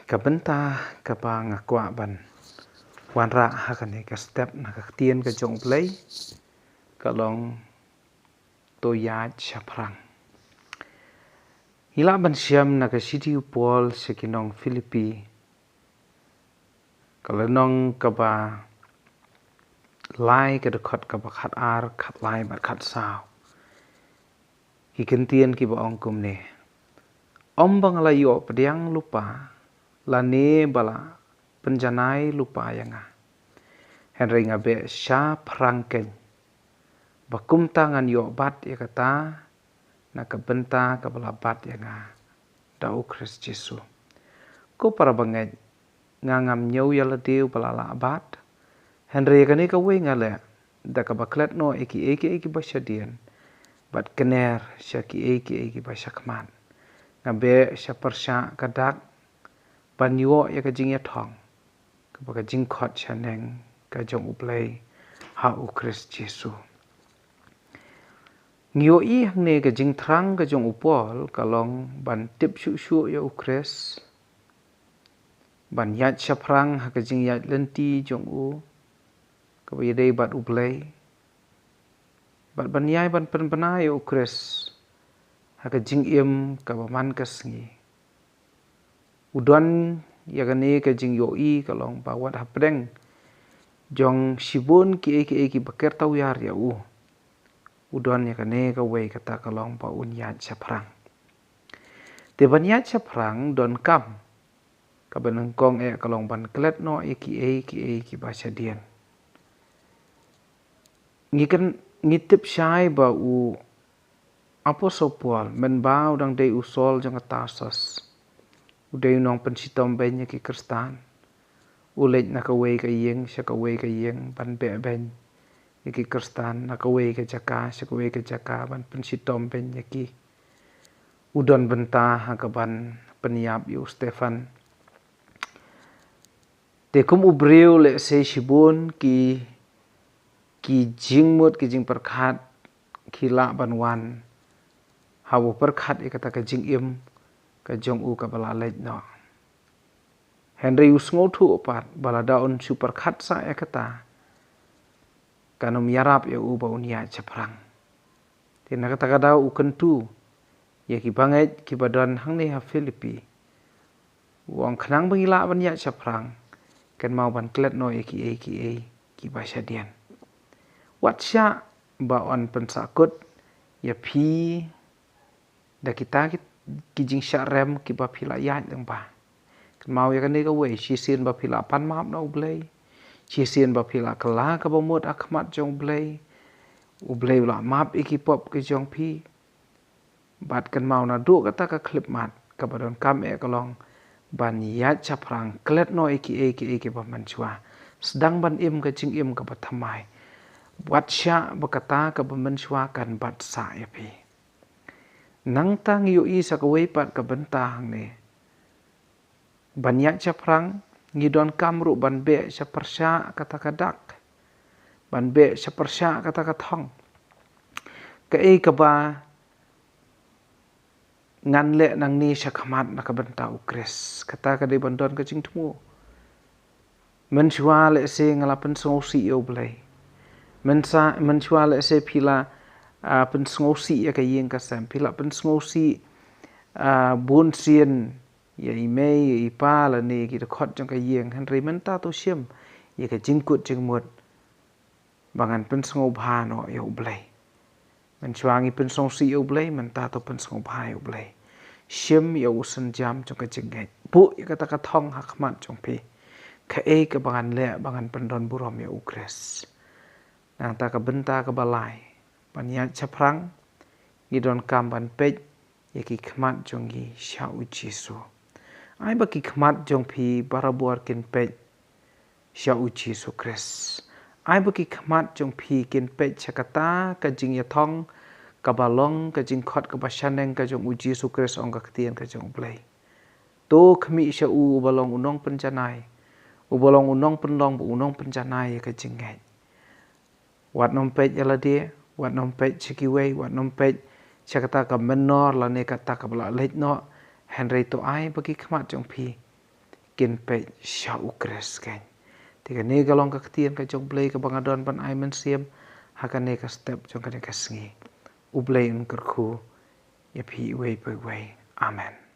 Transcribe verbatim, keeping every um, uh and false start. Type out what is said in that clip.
Ka bynta kaba nga kwah ban wanrah ha kane ka step na ka ktien ka jong U Blei ka long to ïaid shaphrang. Ngi lah ban shem na ka shithi u Paul sha ki nong Philippi, ka lynnong kaba lai, ka dkhot kaba khatar, khatlai bad khatsaw. Ki kyntien kiba ong kumne: Ym ba nga la ïoh pdiang lypa lane ba la pynjanai lypa ïa nga, hynrei nga beh shaphrang keiñ, ba kumta ngan ïoh bat ïa kata na ka bynta kaba la bat ïa nga da U Khrist Jisu. Ko para bangeit, nga ngam ñiew ïa lade uba la lah bat, hynrei ïa kane kawei nga leh, da kaba klet noh ïa kiei kiei kiba shadien bad kner sha kiei kiei kiba shakhmat. Nga beh shapyrshah ka dak ban ïoh ïa ka jingïathong kaba ka jingkhot shaneng ka jong U Blei ha U Khrist Jisu. Ngi ïohi hangne ka jingthrang ka jong u Paul ka long ban tip shuh shuh ïa U Khrist, ban ïaid shaphrang ha ka jingïaid lynti jong u kaba ïadei bad U Blei, bad ban ïai ban pynbna ïa U Khrist ha ka jingim kaba man ka sngi. U don ïa kane ka jingïohi ka long ba wat hapdeng jong shibun kiei kiei kiba kyrtawïar ïa u, u don ïa kane kawei kata ka long ba un ïaid shaphrang. Te ban ïaid shaphrang donkam kaba nyngkong eh ka long ban klet noh ïa kiei kiei kiba shadien. Ngi kan, ngi tip shai ba u Apostol Paul, mynba u dang dei u Saul jong ka Tarsus, u dei u nongpynshitom beiñ ïa ki Khristan. U leit na kawei ka ïing sha kawei ka ïing ban beh beiñ ïa ki Khristan, na kawei ka jaka sha kawei ka jaka ban pynshitom beiñ ïa ki. U don bynta ha kaban pynïap ïa u Stephan. Te kum u briew, lehse shibun ki, ki jingmut, ki jingpyrkhat ki lah ban wan haba pyrkhat ïa kata ka jingim ka jong u kaba la leit noh. Hynrei u sngewthuh pat ba lada un shu pyrkhat sah ïa kata, kan ym ïarap ïa u ba un ïaid shaphrang. Te na kata ka daw u kyntu ïa ki bangeit kiba don hangne ha Philippi, u ong khnang ba ngi lah ban ïaid shaphrang, kynmaw ban klet noh ïa kiei kiei kiba shadien. Wat shah ba yn pynsahkut ïa phi da kita ki, ki jingshah rem kiba phi la ïaid lyngba. Kynmaw ïa kane kawei, shisien ba phi la pan map na U Blei, shisien ba phi la kylla kaba mut ha khmat jong U Blei, U Blei u la map ïa ki pop ki jong phi. Bad kynmaw naduh kata ka khyllipmat, kaba donkam eh ka long ban ïaid shaphrang, klet noh ïa kiei kiei kiba mynshuwa, sdang ban im ka jingim kaba thymmai. Wat shah ba kata kaba mynshuwa kan bat sah ïa phi. Nangta ngi ïohi sa kawei pat ka bynta hangne. Ban ïaid shaphrang, ngi donkam ruh ban beh shapyrshah kata ka dak, ban beh shapyrshah kata ka thong. Kaei kaba ngan leh nangne shakhmat na ka bynta U Khrist, kata ka dei ban don ka jingthmu. Mynshuwa lehse nga la pynsngewsih ïa U Blei. Mynsa, mynshuwa lehse phi la, ah, pynsngewsih ïa ka ïing ka sem, phi la pynsngewsih, ah, bun sien ïa i mei, ïa i pa lane ki dkhot jong ka ïing, hynrei mynta to shim ïa ka jingkut jingmut ba ngan pynsngewbha noh ïa U Blei. Mynshuwa ngi pynsngewsih ïa U Blei, mynta to pynsngewbha ïa U Blei. Shim ïa u sienjam jong ka jingngeit. Buh ïa kata ka thong ha khmat jong phi. Kaei kaba ngan leh ba ngan pyndon burom ïa U Khrist. Nangta ka bynta kaba lai, ban ïaid shaphrang, ngi donkam ban peit ïa ki khmat jong ngi sha U Jisu. Ai ba ki khmat jong phi barabor kin peit sha U Jisu Khrist. Ai ba ki khmat jong phi kin peit sha kata ka jingïathong kaba long ka jingkhot kaba shaneng ka jong U Jisu Khrist, ong ka ktien ka jong U Blei. To khmih sha u uba long u nongpynjanai, uba long u nongpynlong bad u nongpynjanai ïa ka jingngeit. Wat nym peit ïa lade, wat nym peit sha kiwei, wat nym peit sha kata ka mynnor lane kata kaba la leit noh, hynrei to ai ba ki khmat jong phi kin peit sha U Khrist keiñ. Te kane ka long ka ktien ka jong U Blei kaba nga don ban ai mynsiem ha kane ka step jong kane ka sngi. U Blei un kyrkhu ïa phi iwei pa iwei. Amen.